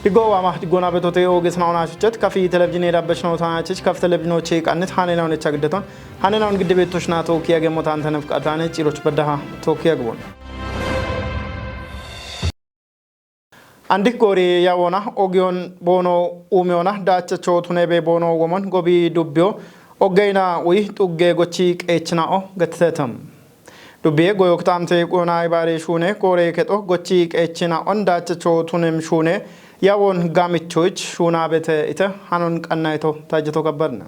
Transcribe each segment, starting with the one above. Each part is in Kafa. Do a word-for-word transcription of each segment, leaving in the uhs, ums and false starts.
Diggo waama, diggoona betote ooge sinaona shichchet kafi televizhiine dabbesh no taana chich kaf televizhiinoche qannit hanelaun echa giddeton. Hanelaun gidde betosh na tookki yagemo taantane fqatane ciroch beddaha tookki yagbon. Andi goori yawona ogiyon boono uumiyona daachacho tunebe boono womon gobi dubbiyo oggeyna uyi xugge gochi qeechina'o gatitetem. Dubbiye goyo kitaamte quyona ibaare shuune goore kexo gochi qeechina'on daachacho tunem shuune yawon gaamichoyich shuuna bete ite hanon qannayto taajjeto gabbarne.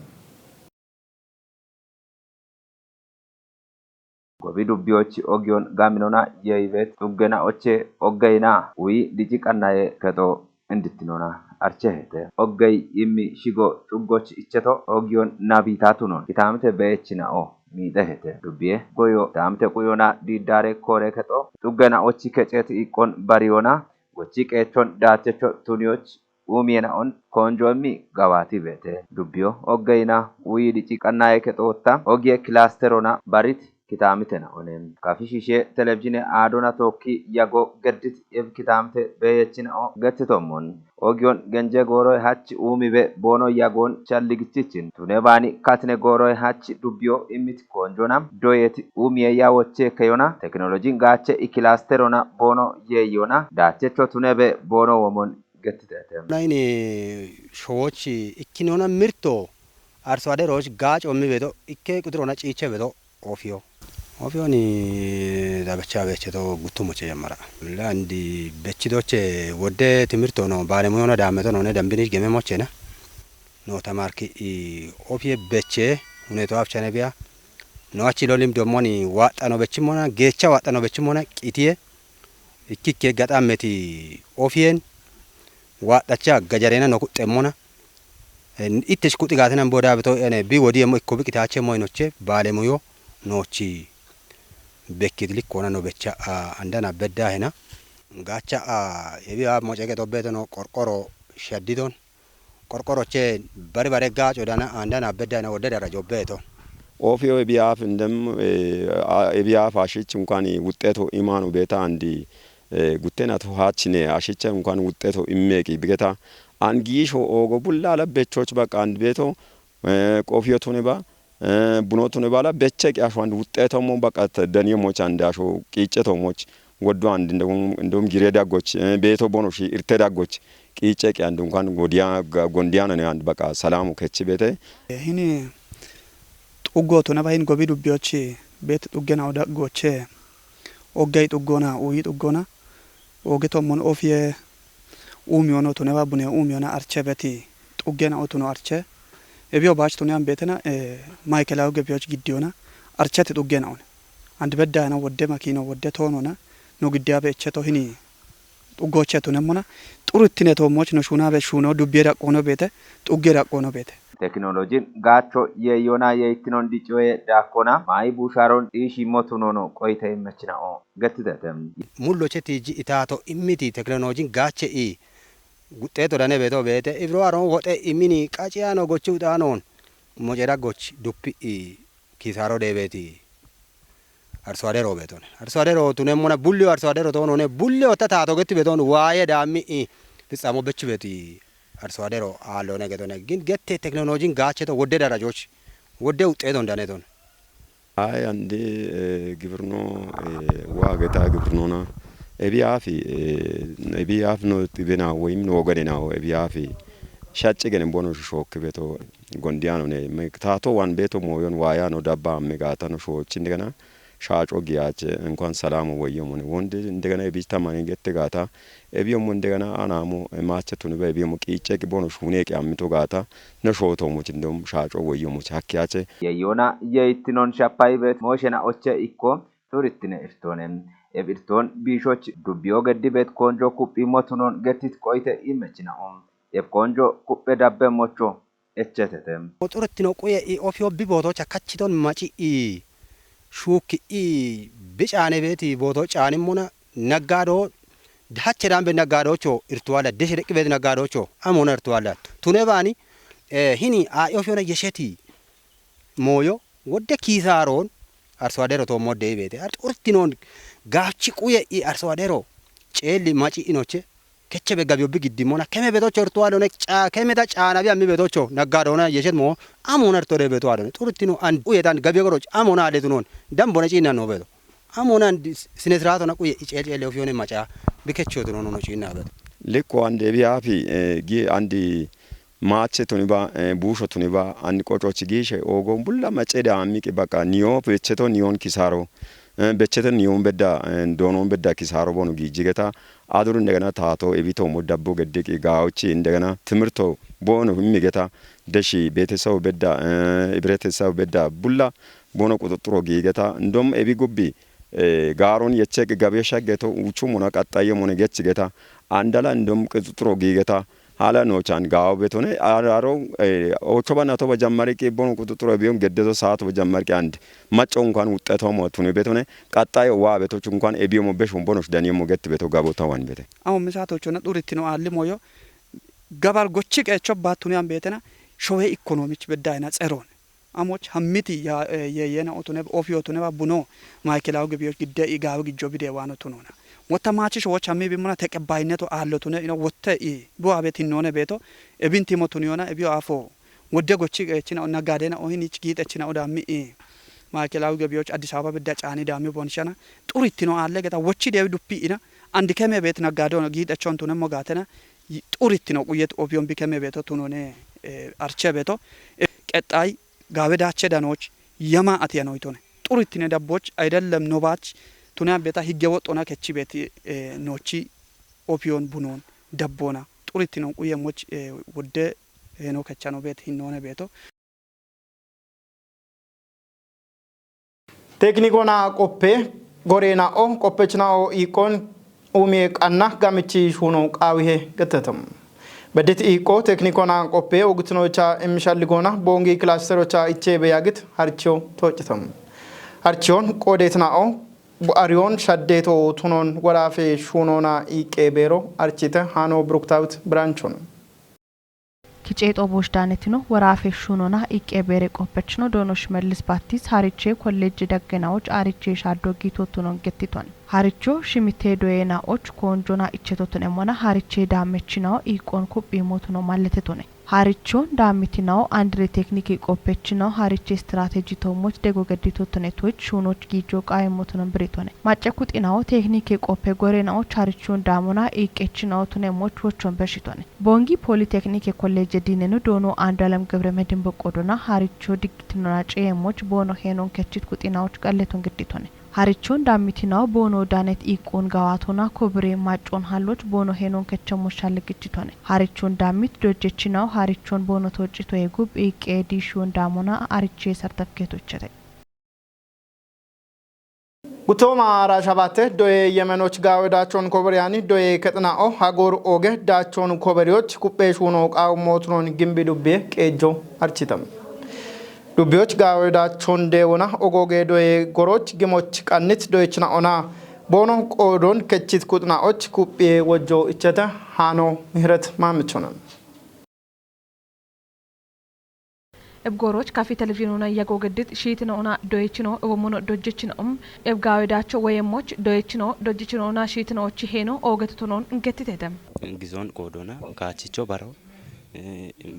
Gobi dubbiyochi ogiyon gaaminona yeeyibet xuggena oche oggeyna uyi dici qannaye kexo indittinona archehete. Oggey immi shigo cuggoch icheto ogiyon nabiita tunon kitaamte beechina'o miixehete. Dubbiye goyo kitaamte quyona diiddaare koore kexo xuggena ochi keceti iqqon bariyona gochi qeechon daachecho tuniyoch uumiyena on konjo immi gawaati beete. Dubbiyo oggeyna uyi dici qannaye kexootta ogiye kilaasterona barit kitaamitena one. Kafi shishe televizhiine aadona tookki yago geddit eb kitaamte beeyechina'o gettitommon. Ogiyon genje gooroy hach uumibe boono yagon challigichichin. Tune baani katine gooroy hach dubbiyo immit konjona doyet uumiye yawoche keyona teknolojin gaache ikilaasterona boono yeeyona daachecho tunebe boono womon gettitete. Nayini showoch ikkinona mirto arso aderoch gaaco mi beto ikke quxirona ciiche beto Ofiyo. Ofiyoon dabecha becheto guttu moche jammara. Landi bechidoche wodde timirto no baalemuyono daameto none dambinich geme mochena. No tamarki i ofiye beche huneto afchane biya. No achi lolim dommoni waaxxano bechimona geecha waaxxano bechimona qitiye ikkikke gaxammeti ofiyen waaxxacha gajarena no kuxxemmona. Ittech kuxi gaatena boda bito ene bi wodi yemmo ikko bi qitaache moy noche baalemuyo noochi bekkit likkoona no becha andana bedda hena. Gaacha ebi a moce qexo beto no qorqoro shaddidon qorqoroche bari bare gaaco dana andana bedda hena wodde darajo beto. Ofiyo ebi aaf indem ebi aaf ashich unkan wuxxeto imanu beta andi guttena to hachine ashicha unkan wuxxeto immeqi bigeta an giisho oogo bulla ala bechoch baqa and beto qofiyo tune ba buno tune bala becheqi asho and wuxxeto mo baqa daniyo moch and asho qiiceto moch woddo and indom gire daggoch beto bono shi irte daggoch qiiceqi and unkan godiya gondiyano ne and baqa salamu kechi bete. Hini xuggo tune ba hin gobi dubbiyochi bet xuggena odaggoche oggay xuggona uyi xuggona Oge tommon ofiye umiyono tuneba bune umiyona arche beti xuggena otuno arche ebiyo baach tune ambetena maykelawi gebiyoch giddiyona archeti xuggena one and beddayana wodde makino wodde toonona no giddiyabe echeto hini xuggoche tunemmona xurittine toommoch no shuunabe shuuno dubbiye daqqoono beete xugge daqqoono beete. Tekinolojin gaacho yeeyona yeeytinon diccoye daakkona maayi buushaaron iishimmo tunono qoyte immechina'o. Gettitete. Mulloche tiiji itaato immiti tekinolojin gaache i guxxeeto dane beto beete ibiro aroon woxe imini qaciyaano gochi uxaanoon mocera goch duppi i kiisaaro deebeeti. Arso adero beetone arso adero tunemmona bulliyo arso adero toonone bulliyo ta taato getti beton waaye daammi i fitsamo bech beeti. Arso adero aallone getone gin gette tekinolojin gaacheto wodde darajoch wodde uxxeeton daneton. Ay ande gibirno waa geta gibirnona ebi afi ebi af no xibena woyim no wogadena ebi afi shacce gene bono shokke beto gondiano ne me tato wan beto moyon waya no dabba me gata no shochi ndegana shaco giyache enkuan salamu woyyo mone wonde ndegana ebi tamani gette gata ebi yomo ndegana anamo mache tunu be ebi yomo qice bono shune qi amito gata no shoto mo chindom shaco woyyo mo hakkiyache. Yeyyona yeytinon shappayi bet moshena oche ikko turittine irtonen eb irton biishoch dubbiyo geddi bet konjo kuphi motunon gettit qoyte immechina'o eb konjo kuphe dabbe mocho echetete. Oxurettino quye i ofiyo bi bootocha kachiton maci i shuukki i bi caane beeti booto caanimmona naggaado dahache daambe naggaadocho irtuwaala deshe deqqi beeti naggaadocho amona irtuwaala tune baani hini aa'i ofiyona yesheti mooyo wodde kiisaaroon arso adero toommo deyi beete ar xurtinoon gaachi quye i arso adero ceelli maci inoche Keche be gabio bi gidimona keme betocho ertuadone ca keme da caana bi ammi betocho naggadona yeshet mo amona ertode betoadone xurittino and uyetan gabio goroch amona adetunon dambone ciinna no beto. Amona and sine siraato na quye icel cel ofiyone maca bi kechotuno no ciinna beto. Likko ande bi afi gi andi maache tuniba buusho tuniba and qocochi giishe ogo bulla maceda ammiqi baqa niyo becheto niyon kisaro becheto niyon bedda doonon bedda kisaro bono giijigeta aduru indegena taato ebito mo dabbo geddiqi gaawochi indegena timirto bono immigeta deshi beetesawu bedda ibretesawu bedda bulla bono quxuxxuro giigeta ndom ebi gubbi gaaron yecheqi gabe shaggeto uchu mona qaxxayye mone gechigeta andala ndom quxuxxuro giigeta hala nochan gaawo betone aro ochoba nato ba jammari ki bono quxuxxuro ebiyon geddeto saato ba jammari ki and macco unkan wuxxetomo tuni betone qaxxayo waa betoch unkan ebiyomo beshun bonoch daniyemo getti beto gabota wan bete. Amo misaatochona xurittino aalli moyo gabar gochi qeecho baatuni an beetena showe ikonomich beddaayina tseroon amoch hammiti ya yeyena otune ofi otune ba buno maikelawi gebiyoch gidde i gaawi gijjo bide waano tunona. Motta maachi showoch hammi bimmona teqebbayinneto aallo tune ino wotte i buwa bet hinnoone beeto ebinti mo tuniyona ebiyo afo wodde gochi qeechina o naggadena o hinich giixechina o dammi i maikelawi gebiyoch Addis Ababa bidda caani dammi bonshana xurittino aalle geta wochi deewi duppi ina andi keme bet naggade ono giixechon tunemmo gaatena xurittino quyet obiyon bi keme beeto tunone arche beeto qexxay gaawe daache danoch yama atiyanoytone xurittine dabboch ayidellem nobach tune abeta higge woxxona kechi bet nochi opiyon bunon dabbona xurittino quyemoch wodde heno kechano bet hinnoone beeto. Tekinikona qoppe goreena'o qoppechina'o iiqqon umiye qanna gamichi shuuno qaawihe gettetem. Beddit iiqqo tekinikona qoppe ugitinocha immishalligoona boongi kilasterocha icheebe yaagit harchiyo tooccitem. Harchiyon qoodeetina'o ariyoon shaddeeto tunon woraafe shuunoona iiqqe beero archite haano Bruktawit Biraanchon. Kiceexoo booshdaanetino woraafe shuunona iqqe beere qoppechino doono Shimellis Baattis harichee kolleejje daggenaoch harichee shaaddo giitottunon gettitone. Haricho shimitee doyeenaoch koonjona ichetotunemona harichee daammechinao iiqqon kuphiimotuno malletetune. Harichon daammitinawo andire teknike qoppechinawo harichee istiraateeji toommoch dego gedditottunetoch shuunoch giijo qaayimmotunon biritone. Macce kuxinawo teknike qoppe gorenaoch harichon daamona iiqqechinawo tunemmoch wochon beshitone. Bongi Politeknike Kolleejje Diineno Doono Andualem Gebremedin Boqqodona haricho diggitinona ceemmoch boono heenon kechit kuxinaoch qalleton gidditone. Harichon daammitinawo boono daanet iiqqoon gawaatona kobire maccon halloch boono heenon kechemmo shalligichitone. Harichon daammit dojjechinawo harichon boono tooccitoye gub iiqqee diishiyon daamona arichee sartafikeetochete. Guttooma ara shabatte doye yemenoch gaawe daachon koberiyani doye kexina'o hagoor ooge daachon koberiyoch kuphee shuuno qaawummo tunon gimbi dubbiye qeejjo architam. Dubbiyoch gaawe daachon deewona ogooge doye goroch gimoch qannit doyechina'ona boono qoodon kechit kuxina'och kuphiye wojjo ichete haano Mihret Maamichona. Eb gooroch kafi televizhiinona yago geddit shiitino'ona doyechino ebomono dojjechino'om eb gaawe daacho woyemmoch doyechino dojjechino'ona shiitino'ochi heeno oogetutonon gettitete. Gizoon qoodona kaachicho baro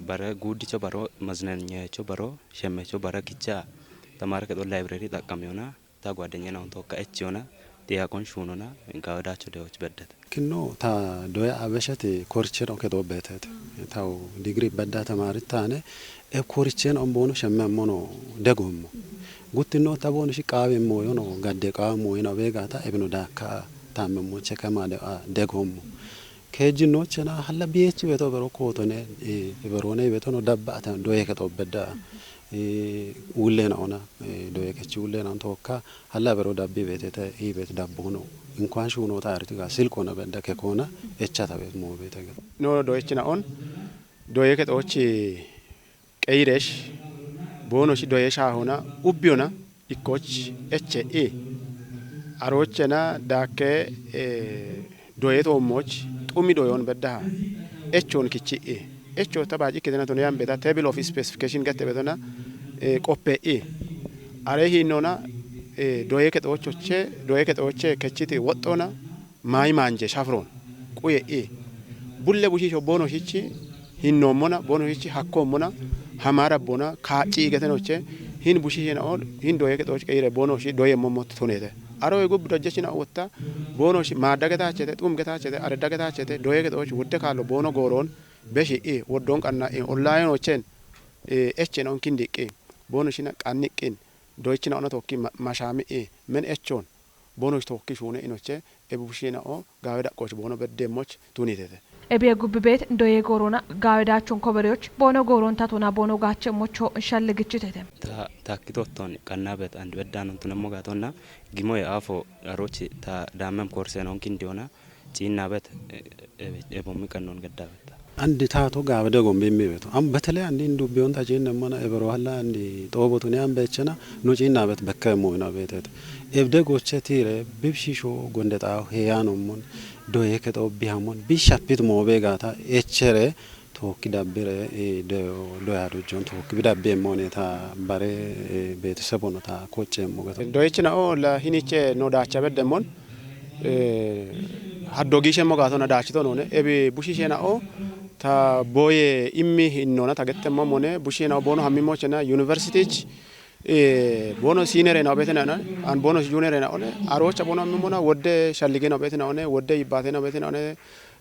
bare guuddicho baro mazinanyacho baro shemmecho bara kicha tamaare kexo layibireeri xaqqamiyona ta ጓደኛዬን አሁን ተወካ እች ሆና ጥያቄውን ሹኖና ጋወዳቸው ደዎች በደት Kinno ta doya abeshati korcheno kedo betete. Taw digri bedda tamarit tane e korchen ombono shemme ammono degommo. Guttinno ta bono shi qaawemmo yono gadde qaawemmo yona wegata ebino dakka tammemmo chekama de a degommo. Keejjinnochena halla biyechi beto bero kootone e berone betono dabba ta doye kedo bedda e ullena ona e doye kechi ullena on tokka Halla bero dabbi betete i bet dabbono. Inkuan shuno ta ariti ga silkona bedda kekona echa ta bet mo bete ga. No doyechina on doye kexochi qeyiresh boonoshi doye shaahona ubbiyona ikkoch eche i arochena daakke doye toommoch xumi doyon beddaha echon kichi i echo ta baaci ikkitena tone yambeta table of specification gette betona qoppe i are hiinnona doye kexoochoche doye kexooche kechiti woxxona mayi maanje shafron quye i Bulle bushiisho boono shichi hinnoommona, boono shichi hakkoommona, hamaara bona, kaacci iigateno che, hin bushiishena o, hin doye kexooch qeyire boono shi doye mommo tunete. Aro egu dojjechina wotta, boono shi maadda getaachete, xum getaachete, aredda getaachete, doye kexooch wodde kaallo boono gooroon, beshi i, woddoon qanna i, ollaayeno chen, e, eche noon kindiqqi, boono shina qanniqqin, doychina ona tokki ma-, mashaami i, men echoon, boono shi tokki shuune inoche, ebu bushiina o, gaawe daqqooch boono beddeemmoch tunitete. Ebiye gubbi beet doye goorona gaawe daachon kobereyoch boono gooroon tatona boono gaache mocho shalligichitete. Ta-, takkitotton qanna bet and beddanon tunemmo gaatonna gimoye aafo arochi ta daammem koorsenon kindiyoona ciinna bet, e, e, ebommi qannon gedda betta. Andi taato gaawe degombi immi beto. Am betele andi indubbiyon ta ciinnemmona ebero halla andi xoobo tuni am beechena no ciinna bet bekkemmo ina beetete. Ebde goche tiire bibshisho gonde xaawo heyaanommon doye kexo bihamon bishapit moobe gaata echere tookki dabbire, e, do-, doya dojjon tookki bidabbi emmoone ta bare, e, beetesebono ta kocce emmo gato. Doyechina o la hiniche no daacha beddemmon, e, haddo giishe emmo gaatona daachito noone. Ebi bushiishena o ta boye immi hinnona ta gettemmo mone, bushiishena o boono hammimmochena university, e, boono siinere na obetena na, an boono junior na one, aroocha boono hammimona, wodde shallige na obetena one, wodde yibbaate na obetena one,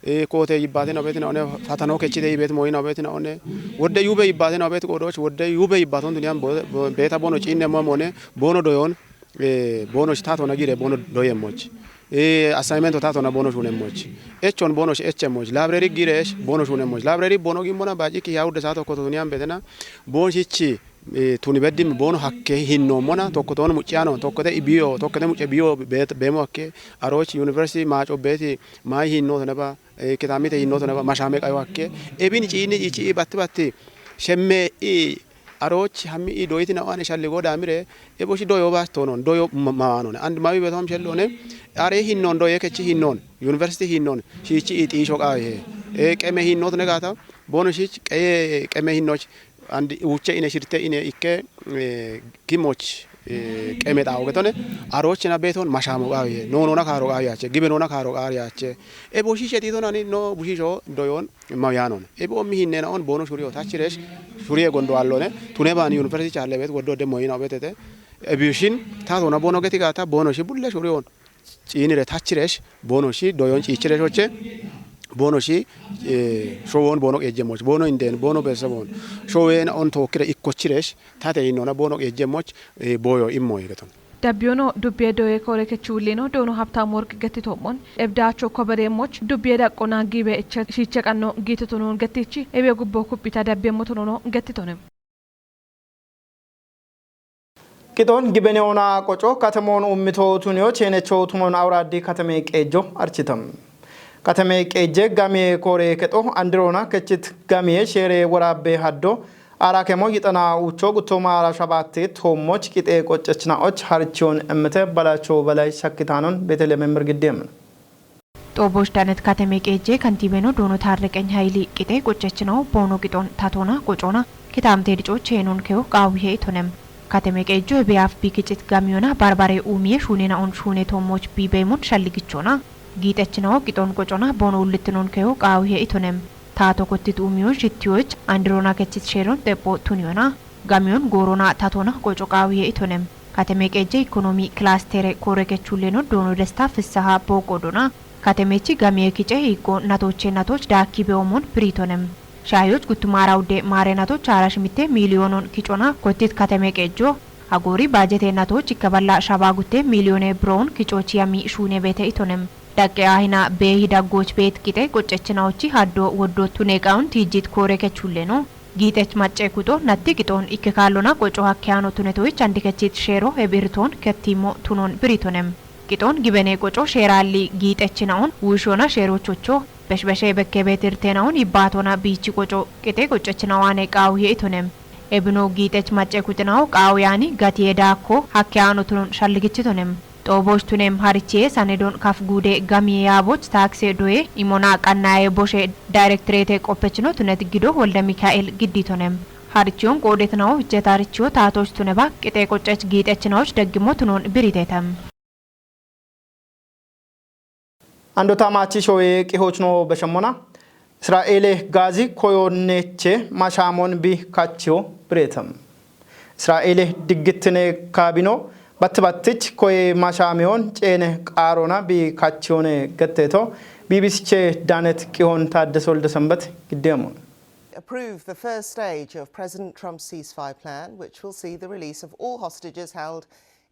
e, koote yibbaate na obetena one, fatano kechite yibet moyina obetena one, wodde yube yibbaate na obet qoodoch, wodde yube yibbaaton duniyan bo-, bo-, beeta boono ciinne mo mone, boono doyon, e, boono shi taatona gire boono doyemmoch. E, assignment taatona boono shuunemmoch. Echon boono shi echemmoch. Library gire esh boono shuunemmoch. Library boono gimmona baji ki ya wudde saato koto duniyan betena. Boon shichi, e, tuni beddim boono hakke hinnoommona, tokkotoon mucciyaano, tokkote ibiyo, tokkote mucce biyo beet-, beemo hakke, arooch university maaco beeti, mayi hiinnootone ba, e, kitaamite hiinnootone ba, mashaame qayo hakke, ebin ciinni ciichi batti batti, shemme i, arooch hammi i doyiti na ane shalli godaamire, ebo shi doyo baas toonon, doyo ma-, mawaanone. And mawi betom shelloone, are hinnoon doye kechi hinnoon, university hinnoon, shiichi i xiisho qaawe he. E, qeme hinnootone gaata, boono shiich qeye qeme hinnoch, and uche ine shirte ine ikke, e, kimoch, e, qeme xaawo getone, arochina beeton mashamo qaawiye, no nona kaaro qaawi yache, gibe nona kaaro qaawi yache. E boshishe titonani no boshisho doyon mawiyanon. E bo mi hinnena on boono shuriyo tachiresh, shuriye gondo allone, tune bani university challe bet woddo de moyina obetete. E bishin, tatona boono geti gata, boono shi bulle shuriyon. Ciinire tachiresh, boono shi doyon ciichiresh oche, boono shi, e, showon boono qeejjemoch, boono inden, boono beesebon, showen on tookkire ikkochiresh, tate innona boono qeejjemoch, e, booyo immo yegeton. Dabbiyono dubbiye doye koore kechuullino doono Habtaam Worq gettitoo'mon, ebdaacho kobereemmoch, dubbiye daqqona giibe eche-, shiiche qanno giititonon gettichi, ebiye gubbo kuphita dabbiye motonono gettitone. Qixoon gibene ona qoco katemoon uummito tuniyo cheenecho tunon awuraaddi kateme qeejjo architam. Kateme qeejje gamiye koore kexo andiroona kechit gamiye sheere woraabbe haddo aara kemo yixana ucho guttooma aara shabaatte toommoch qixee qoccechna och harichiyoon emmete Balacho Belay shakkitaanon Betele Memir Giddeemin. Xoobosh Danet Kateme Qeejje Kantiibeno Doono Taarreqeny Hayili qixee qoccechinawo boono qixoon tatoona qocoona kitaamte dico cheenon keyo qaawihe itonem. Kateme Qeejjo ebeyaaf bi kicit gamiyona barbare uumiye shuunena on shuune toommoch bi beemon shalligichona. Giixechinawo qixoon qocoona boono ullittinon keyo qaawihe itonem. Taato kottit uumiyon shittiyoch andiroona kechit sheeron xepho tuniyona. Gamiyon goorona tatona qoco qaawiye itonem. Kateme qeejje ikonomi kilaastere koore kechuulleno Doono Desta Fissaha booqo dona. Katemechi gamiye kice ikko natoche natoch daakki beomon piritonem. Shaayoch guttumaara udde maare natoch aara shimitte miiliyoonon kicona kottit kateme qeejjo. Agoori baajete natoch ikkaballa shabaa gutte miiliyoone biroon kicochi yami shuune beete itonem. Daqqe ahina beehi daggoch beet qixee qoccechinawochi haddo woddo tuneeqaun tiijjit koore kechuulleno. Giixech macce kuxo natti qixoon ikke kaallona qoco hakkeyaano tunetoyich andikechit sheero hebiritoon kettiimo tunon biritonem. Qixoon gibene qoco sheeraalli giixechinaon wuushona sheerochocho beshbeshe bekke beetirtenaon yibbaatona biichi qoco qixee qoccechinawaane qaawuye itonem. Ebino giixech macce kuxinawo qaawuyaani gatiye daakko hakkeyaano tunon shalligichitonem. Xooboch tunem harichiye sanedon kaf guude gamiye yaaboch taakse doye imona qannaye boshe daayirektireete qoppechino tunet gido Wolde Mikaa'el gidditonem. Harichiyon qoodetinawo hichet harichiyo taatoch tuneba qixee qoccech giixechinawoch deggimo tunon biritetem. Andota maachi shoye qihochno beshemmona. Israa'eele Gaazi koyoonneeche mashaamon bi kachiyo bireetam. Israa'eele diggittine kaabino battibattich koye mashaameyoon ceene qaarona bi kachiyoone getteeto. B B C che Daanet Qihoon Taaddese Wolde Sanbat giddeemoon. Approved the first stage of President Trump's ceasefire plan, which will see the release of all hostages held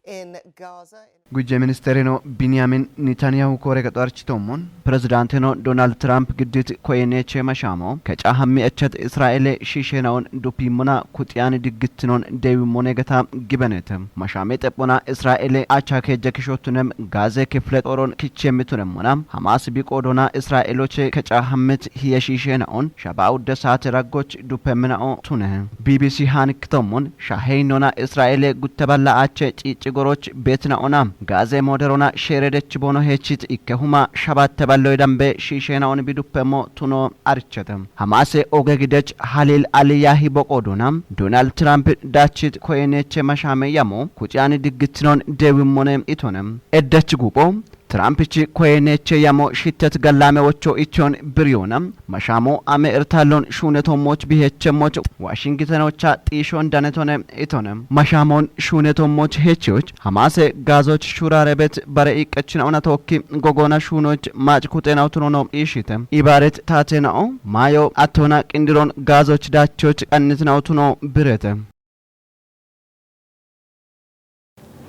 in Gaza. Gujje ministerino Binyamin Netanyahu koore gaxo architoommoon pirezidaantino Donald Trump giddit koyeneeche mashaamo keca hammi echet Israa'eele shiisheenaon duppiimmona kuxiyaani diggittinoon deewimmone gata gibenete. Mashaame xephona Israa'eele acha keejja kishottunem Gaaze kifile xooron kichemmitunemmona Hamaas biqoodona Israa'eeloche keca hammit hiye shiisheenaon shaba udde saate raggoch duppemminao tune. B B C haanikkitommon shaheyinnona Israa'eele gutte balla ache ciicci goroch beetinaona Gaaze mooderona sheeredech boono heechit ikke huma shabatte balloy dambe shiisheenaon biduppemmo tuno arichete. Hamaase oge gidech Halil Aliyahi boqoodona Donald Trump dachit koyeneeche mashaame yamo kuxiyaani diggittinoon deewimmone itone. Eddech guupho Trampichi koyeneeche yamo shittet gallaame wocho ichon biryoona mashaamo ame irtallon shuunetommoch bihechemmoch Washingtenocha xiishon danetone itone. Mashaamon shuunetommoch hecheoch Hamaase Gaazoch shuraarebet bare iqqechinaona tookki gogoona shuunoch maac kuxeenaw tunono iishite. Ibaaret taateena'o maayo attona qindiron Gaazoch daachoch qannitinaw tuno birete.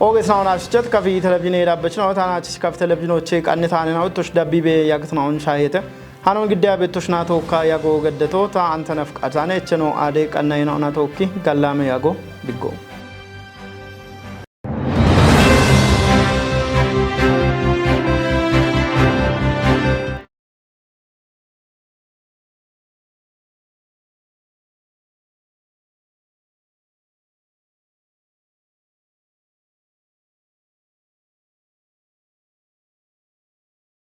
Oogesnaona shichchet kafi televizhiine dabbechnaw taanachich kafi televizhiinoche qannitaanena uttush dabbibe yagtnaun shaaheete. Hanon giddeya bettush naatookka yago geddeto ta antanaf qataane echeno aade qannayena onatookki gallaame yago diggo.